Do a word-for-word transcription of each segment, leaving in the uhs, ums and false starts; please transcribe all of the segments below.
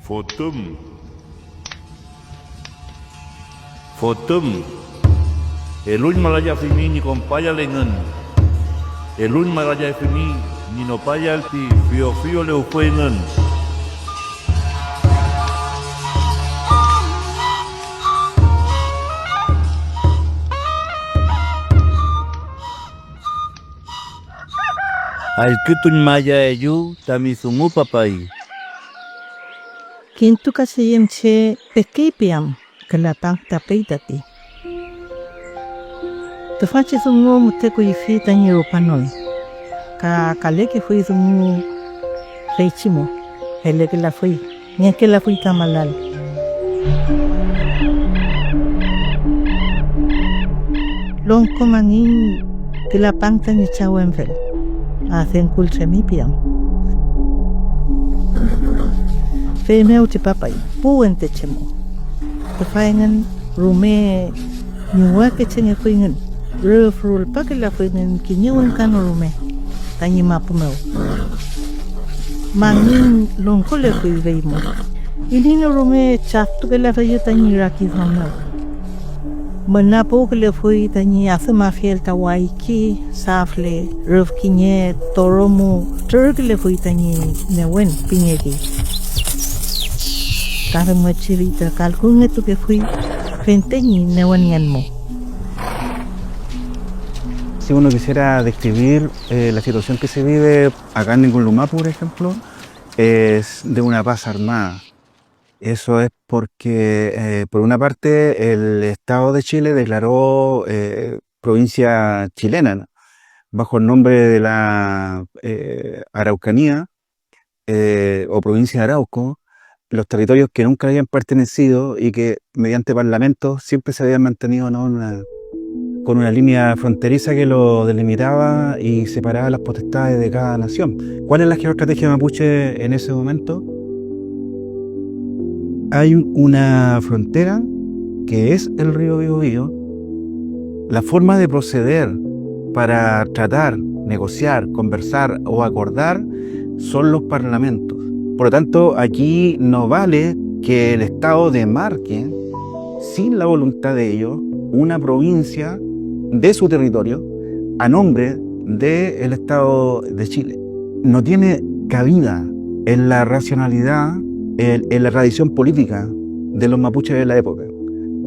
Fotüm. Fotüm. Eluñmalayafimi ñi konpayal engün. Eluñmalayafimi ñi nopayal ti fiyofiyo lewfü engün. Allkütuñmayaeyu tami dungu, papay. Kintukacheyem che pekey piam, küla pangtapey tati. Tüfachi dungu müte kuyfi tañi rupanon, ka kalekefuy dungu feychi mo, felekelafuy, ngekelafuy ta malal. Longko mangiñ küla pang tañi chaw Enfel, Adenkultremi piam. Feymew tripapay pu wente che mo. Tüfa engün rume ñuwakechengefuyngün, rüf rulpakelafuyngün kiñe wingka no rume tañi mapu mew. Mangiñ longkolefuy fey mo. Iney no rume chaftukelafeyu tañi rakiduam mew. Müna puwkülefuy tañi adümafiel ta wayki, safle, rüf kiñe toromu trürkülefuy tañi newen pingekey. Ka femngechi ta kalküngetukefuy fente ñi newenngen mo. Si uno quisiera describir, eh, la situación que se vive acá en Ningún Lumá, por ejemplo, es de una paz armada. Eso es porque, eh, por una parte, el Estado de Chile declaró, eh, provincia chilena, ¿no? Bajo el nombre de la, eh, Araucanía, eh, o provincia de Arauco, los territorios que nunca habían pertenecido y que mediante parlamento siempre se habían mantenido, ¿no? Una, con una línea fronteriza que lo delimitaba y separaba las potestades de cada nación. ¿Cuál es la geoestrategia mapuche en ese momento? Hay una frontera que es el río Biobío. La forma de proceder para tratar, negociar, conversar o acordar son los parlamentos. Por lo tanto, aquí no vale que el Estado demarque, sin la voluntad de ellos, una provincia de su territorio a nombre del Estado de Chile. No tiene cabida en la racionalidad, en, en la tradición política de los mapuches de la época.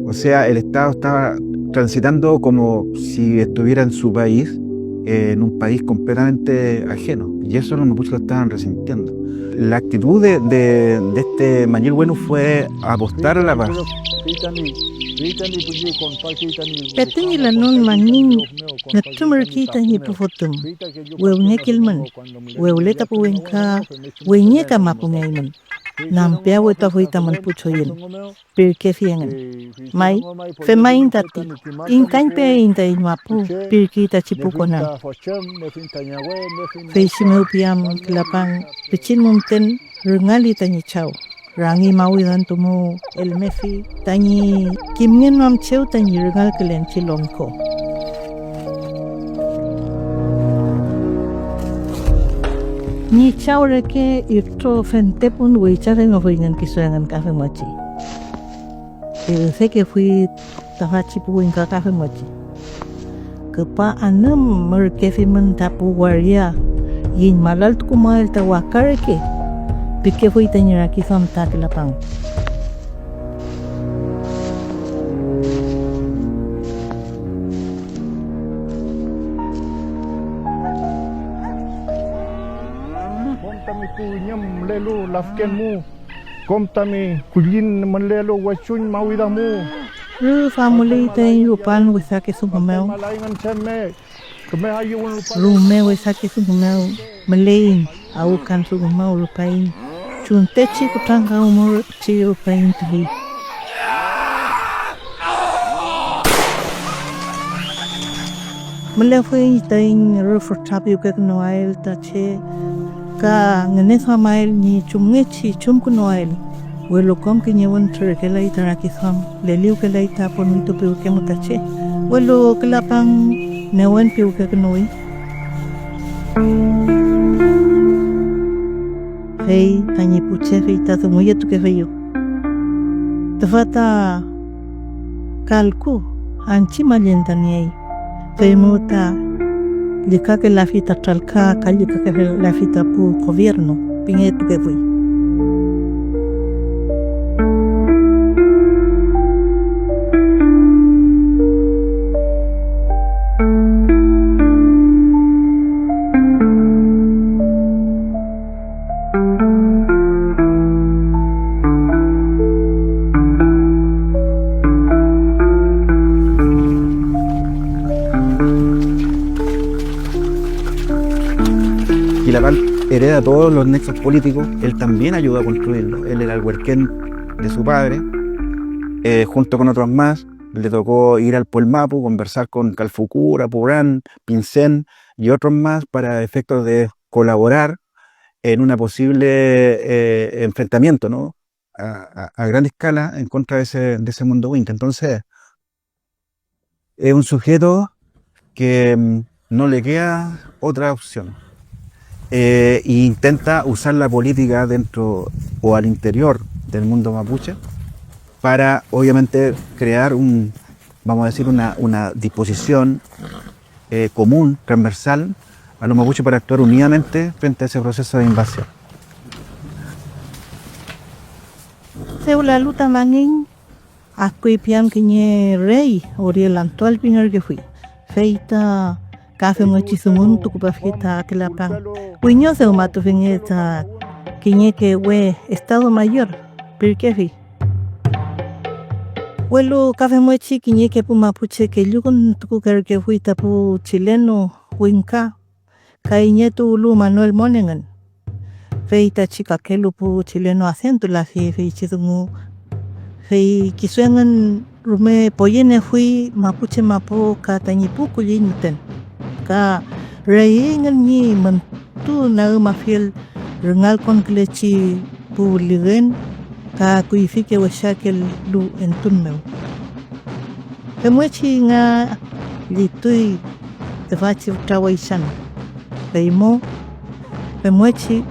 O sea, el Estado estaba transitando como si estuviera en su país, eh, en un país completamente ajeno. Y eso los mapuches lo estaban resintiendo. La actitud de, de, de este Mañil Wenu fue apostar a la paz. Petu ñi lanon mangiñ nütrümürkey tañi pu fotüm, wewngekelmün, wewle ta pu wingka, weñe ka mapungeymün, nampeawetuafuy tamün pu choyün, pirkefi engün. May, femaiñ tati, ingkañpeaiñ taiñ mapu, pirkey tachi pu kona. Feychi mew piam küla pang, pichin mu müten rüngali tañi chaw, rangi mawidantu mu elmefi tañi kimngenon am chew tañi rüngalkülenchi longko. Ñi chaw reke itro fentepun weychafengefuyngün kisu engün ka femngechi. Fey üdekefuy tüfachi pu wingka ka femngechi: Küpa anümürkefimün ta pu waria, yiñ malaltukumael ta waka reke, pikefuy tañi rakiduam ta küla pang. Kom tami pu üñüm mülelu lafken mu, kom tami kullin mülelu wechuñ mawida mu. Rüf amuley taiñ rupan wesake dungu mew. Rume wesake dungu mew müleiñ, awkan dungu mew rupaiñ, chuntechi kutrankawmürchi rupaiñ tüfi. Mülefuiñ taiñ rüf fütra piwkekünuael ta che ka ngüneduamael ñi chumngechi chumkünuael, welu kom kiñe wentru rekelay ta rakiduam, leliwkelay ta ponwitu piwke mu ta che, welu küla pang newen piwkekünuwi. Fey tañi pu che fey ta dunguyetukefeyu. Tüfa ta kalku anchi mallenta niey, feymew ta llükakelafi ta tralka ka llükakelafi ta pu gobierno pingetukefuy. Quilapán hereda todos los nexos políticos, él también ayudó a construirlo, él era el huerquén de su padre, eh, junto con otros más, le tocó ir al Puelmapu, conversar con Calfucura, Purán, Pincén y otros más para efectos de colaborar en una posible, eh, enfrentamiento, ¿no? A, a- a gran escala en contra de ese, de ese mundo Winca. Entonces, es un sujeto que, mm, no le queda otra opción. Eh, e intenta usar la política dentro o al interior del mundo mapuche para, obviamente, crear un, vamos a decir, una, una disposición, eh, común, transversal a los mapuches para actuar unidamente frente a ese proceso de invasión. Fewlalu ta mangin, akuy piam kiñe rey, Oriel Antoal pingerkefuy, fey ta ka femngechi dunguntukupafi ta Quilapang. Wiño dewmatufingey ta kiñeke we Estado Mayor pirkefi. Welu ka femngechi kiñeke pu mapuche kelluküntukukerkefuy ta pu chileno Winca, ka iñetuwlu Manuel Mon engün. Fey tachi kakelu pu chileno adentulafi feychi dungu, fey kisu engün rume poyeniefuy mapuche mapu ka tañi pu kulliñ müten, ka reyeyngün ñi müntu nagümafiel rüngalkonkülechi pu lügen ka kuyfike wesakelu entun mew. Femngechi nga llituy tüfachi fütra weychan, feymew femngechi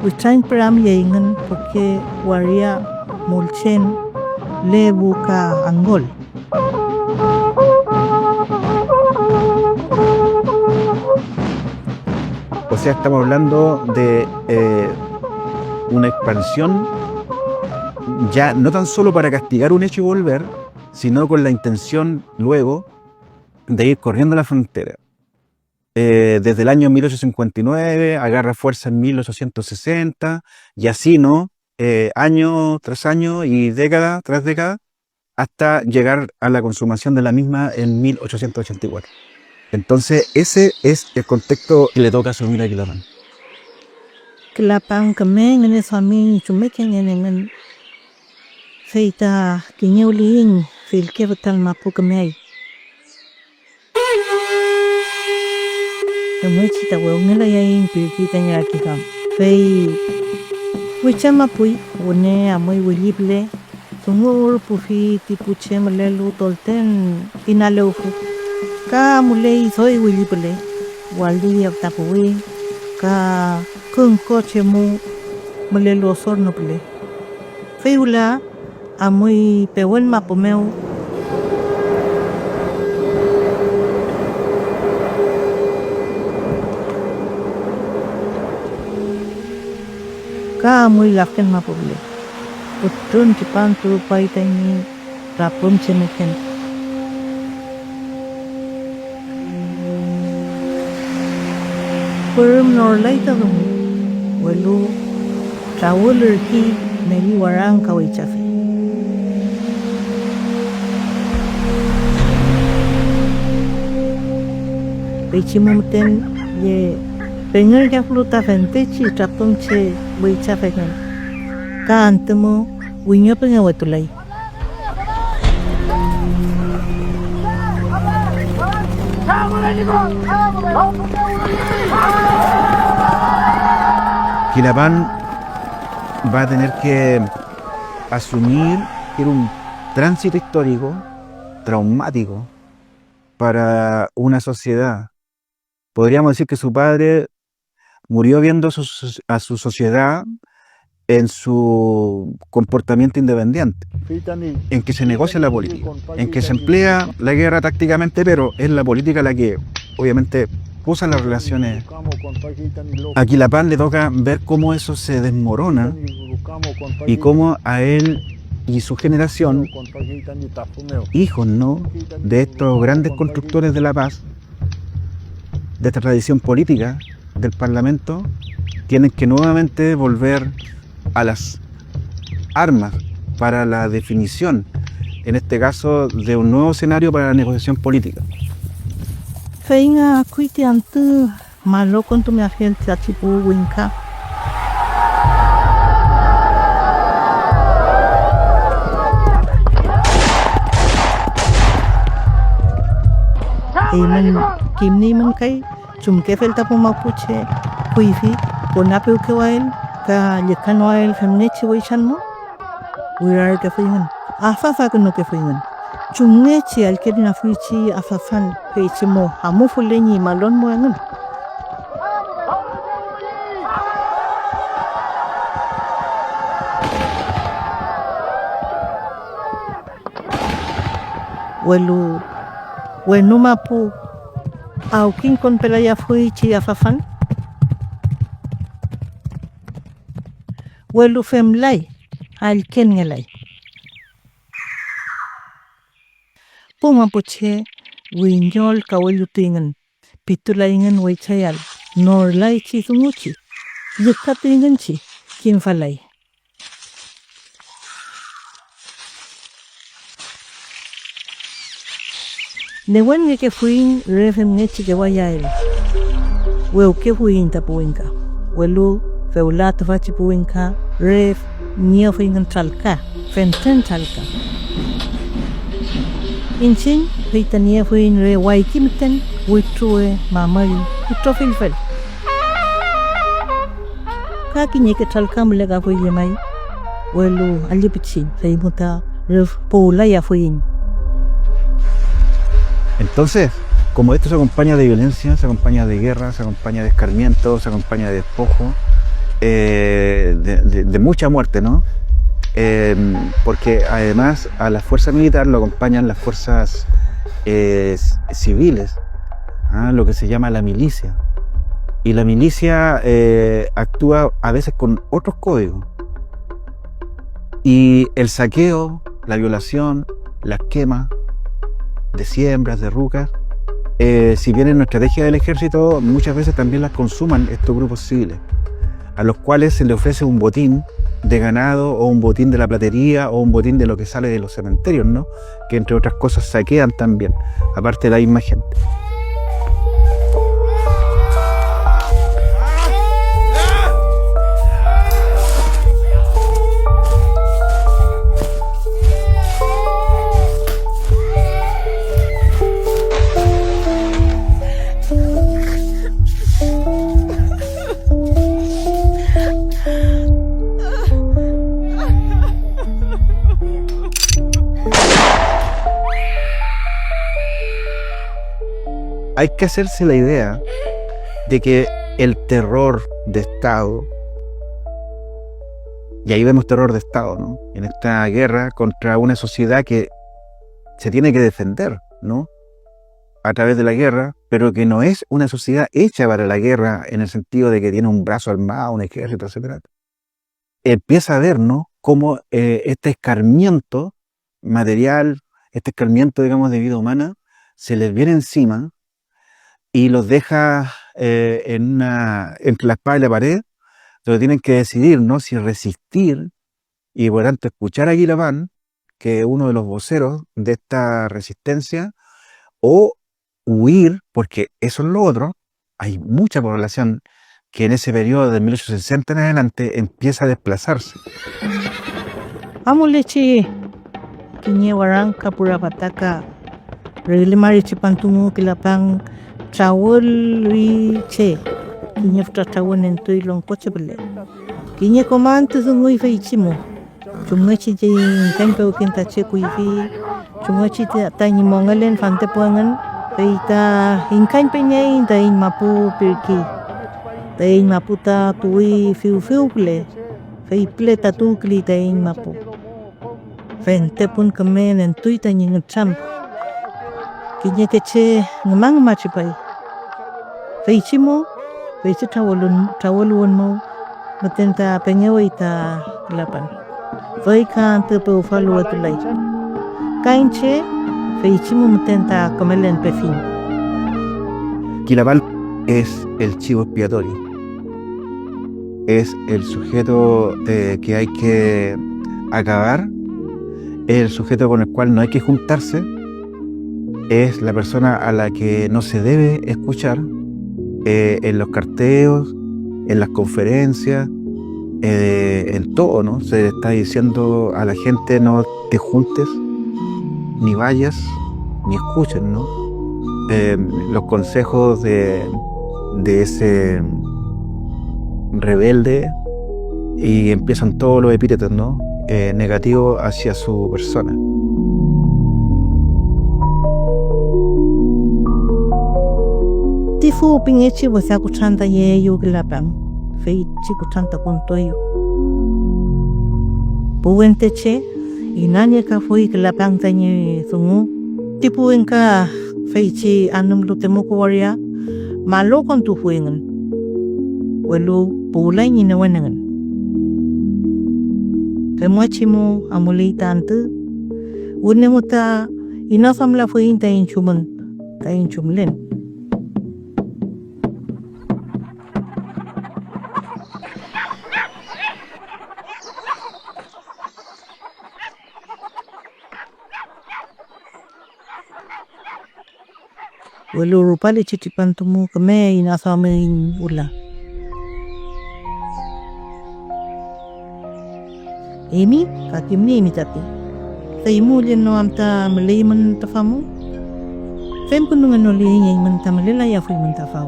witrañpüramyeyngün Puke waria Mulchen, Lebu ka Angol. O sea, estamos hablando de, eh, una expansión ya no tan solo para castigar un hecho y volver, sino con la intención luego de ir corriendo la frontera. Eh, desde el año mil ochocientos cincuenta y nueve, agarra fuerza en mil ochocientos sesenta, y así, ¿no? Eh, año tras año y década tras década, hasta llegar a la consumación de la misma en mil ochocientos ochenta y cuatro. Entonces, ese es el contexto que le toca asumir a Quilapang. Quilapang küme ngüneduami ñi chumekengen engün, fey ta kiñewliyiñ fillke fütra mapu kümeay. Femngechi ta wewngelayayiñ pirki tañi rakiduam, fey wichamapuy, wüne amuy willi püle, dungu urpufi ti pu che mülelu tolten inalewfü, ka amuley doy willi püle, wali fütapuwi ka künko chemu mülelu osorno püle. Fey wüla amuy pewün mapu mew ka amuy lafken mapu püle. Pütrün tripantu rupay tañi trapümchemeken. Pürüm norlay ta dungu, welu trawül ürki meli warangka weychafe. Feychi mu müten lle pengerkefulu ta fentechi trapümche weychafengen, ka antü mu wiñopengewetulay. Quilapán va a tener que asumir que era un tránsito histórico traumático para una sociedad. Podríamos decir que su padre murió viendo a su, a su sociedad en su comportamiento independiente, en que se negocia la política, en que se emplea la guerra tácticamente, pero es la política la que obviamente usa las relaciones. A Quilapán le toca ver cómo eso se desmorona y cómo a él y su generación, hijos, ¿no?, de estos grandes constructores de la paz, de esta tradición política del Parlamento, tienen que nuevamente volver a las armas para la definición, en este caso, de un nuevo escenario para la negociación política. Fey nga akuy ti antü malokontumeafiel tati pu wingka. Eymün kimniymün kay chumkefel ta pu mapuche kuyfi konapewkewael ka llükanoael femngechi weychan mo? Wirarkefuyngün, afafakünukefuyngün. Chumngechi allküñafuy chi afafan, feychi mo amufule ñi malon mo engün. Welu wenu mapu awkiñkonpelayafuy chi afafan, welu femlay, allkenngelay. Pu mapuche wiñol kawellutuyngün, pitulayngün weychayal, norlaychi dunguchi, llükatuyngünchi, kimfalay. Newenngekefuiñ re femngechi kewayael. Wewkefuiñ ta pu wingka, welu fewla tüfachi pu wingka re niefuyngün tralka, fentren tralka. Iñchiñ fey ta niefuiñ re wayki müten, wütruwe, mamüll, itrofill fel. Ka kiñeke tralka mülekafuy llemay, welu allüpichi, feymu ta rüf puwlayafuiñ. Entonces, como esto se acompaña de violencia, se acompaña de guerra, se acompaña de escarmiento, se acompaña de despojo, eh, de, de- de mucha muerte, ¿no? Eh, porque además a la fuerza militar lo acompañan las fuerzas, eh, civiles, ¿ah? Lo que se llama la milicia. Y la milicia, eh, actúa a veces con otros códigos. Y el saqueo, la violación, la quema de siembras, de rucas, eh, si bien es una estrategia del ejército, muchas veces también las consuman estos grupos civiles, a los cuales se le ofrece un botín de ganado o un botín de la platería o un botín de lo que sale de los cementerios, ¿no? Que entre otras cosas saquean también, aparte de la misma gente. Hay que hacerse la idea de que el terror de Estado, y ahí vemos terror de Estado, ¿no? En esta guerra contra una sociedad que se tiene que defender, ¿no? A través de la guerra, pero que no es una sociedad hecha para la guerra en el sentido de que tiene un brazo armado, un ejército, etcétera. Empieza a ver, ¿no?, cómo, eh, este escarmiento material, este escarmiento, digamos, de vida humana, se les viene encima y los deja, eh, en una, entre la espada y la pared, donde tienen que decidir, ¿no?, si resistir y, por tanto, escuchar a Guilapán, que es uno de los voceros de esta resistencia, o huir, porque eso es lo otro, hay mucha población que en ese periodo de mil ochocientos sesenta en adelante empieza a desplazarse. Amulechi kiñe warangka pura pataka, regle mari tripantu mu Quilapang trawüli che, kiñe fütra trawün entuy longko che püle. Kiñe ko ma antü dunguy feychi mu, chumngechi ñi ingkañpewken ta che kuyfi, chumngechi ta, tañi mongelen fantepu engün, fey ta ingkañpenieiñ taiñ mapu pirki. Taiñ mapu ta tuwi fiwfiw püle, fey püle tatuwküley taiñ mapu. Fentepun küme nentuy tañi ngütram. Kiñeke che ngüma ngüma tripay. Feychi mo, feychi trawülun-, trawüluwün mew müten ta pengewey ta külapan. Fey ka antü pewfaluwetulay. Ka iñche feychi mo müten ta kümelenpefiñ. Kilapan es el chivo expiatorio. Es el sujeto, eh, que hay que acabar, es el sujeto con el cual no hay que juntarse, es la persona a la que no se debe escuchar, eh, en los carteos, en las conferencias, eh, en todo, ¿no? Se le está diciendo a la gente: "No te juntes, ni vayas, ni escuches", ¿no? Eh, los consejos de, de ese rebelde, y empiezan todos los epítetos, ¿no? Eh, negativos hacia su persona. Ti fu pingechi wesa kutrantayeeyew külapan, feychi kutrantakontueyew. Pu wente che inaniekafuy külapan tañi dungu. Ti pu wingka feychi anümlu Temuco waria, malu kontufuy engün, welu puwlay ñi newen engün. Femngechi mu amuley ta antü, wüne mu ta inaduamlafuiñ taiñ chumün, taiñ chumlen. Welu rupalechi tripantu mu küme inaduamiñ wüla. Eymi ka kimnieymi tati. Fey mu lleno am ta müleymün tüfa mu, femkünungenoleiñ eymün ta mülelayafuymün ta faw.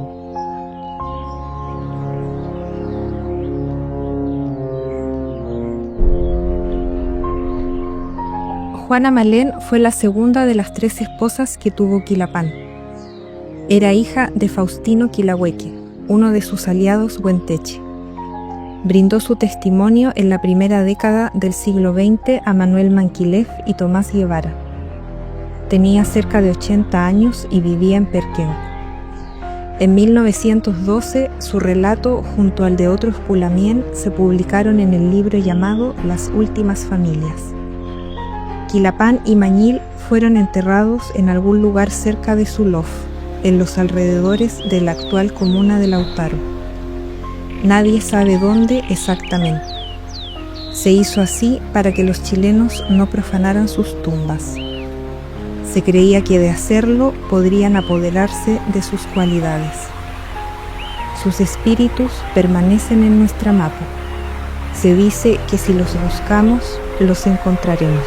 Juana Malén fue la segunda de las tres esposas que tuvo Quilapán. Era hija de Faustino Quilahueque, uno de sus aliados wenteche. Brindó su testimonio en la primera década del siglo veinte a Manuel Manquilef y Tomás Guevara. Tenía cerca de ochenta años y vivía en Perquén. En mil novecientos doce, su relato, junto al de otros Pulamien, se publicaron en el libro llamado Las últimas familias. Quilapán y Mañil fueron enterrados en algún lugar cerca de Sulov, en los alrededores de la actual comuna de Lautaro. Nadie sabe dónde exactamente. Se hizo así para que los chilenos no profanaran sus tumbas. Se creía que de hacerlo podrían apoderarse de sus cualidades. Sus espíritus permanecen en nuestra mapu. Se dice que si los buscamos, los encontraremos.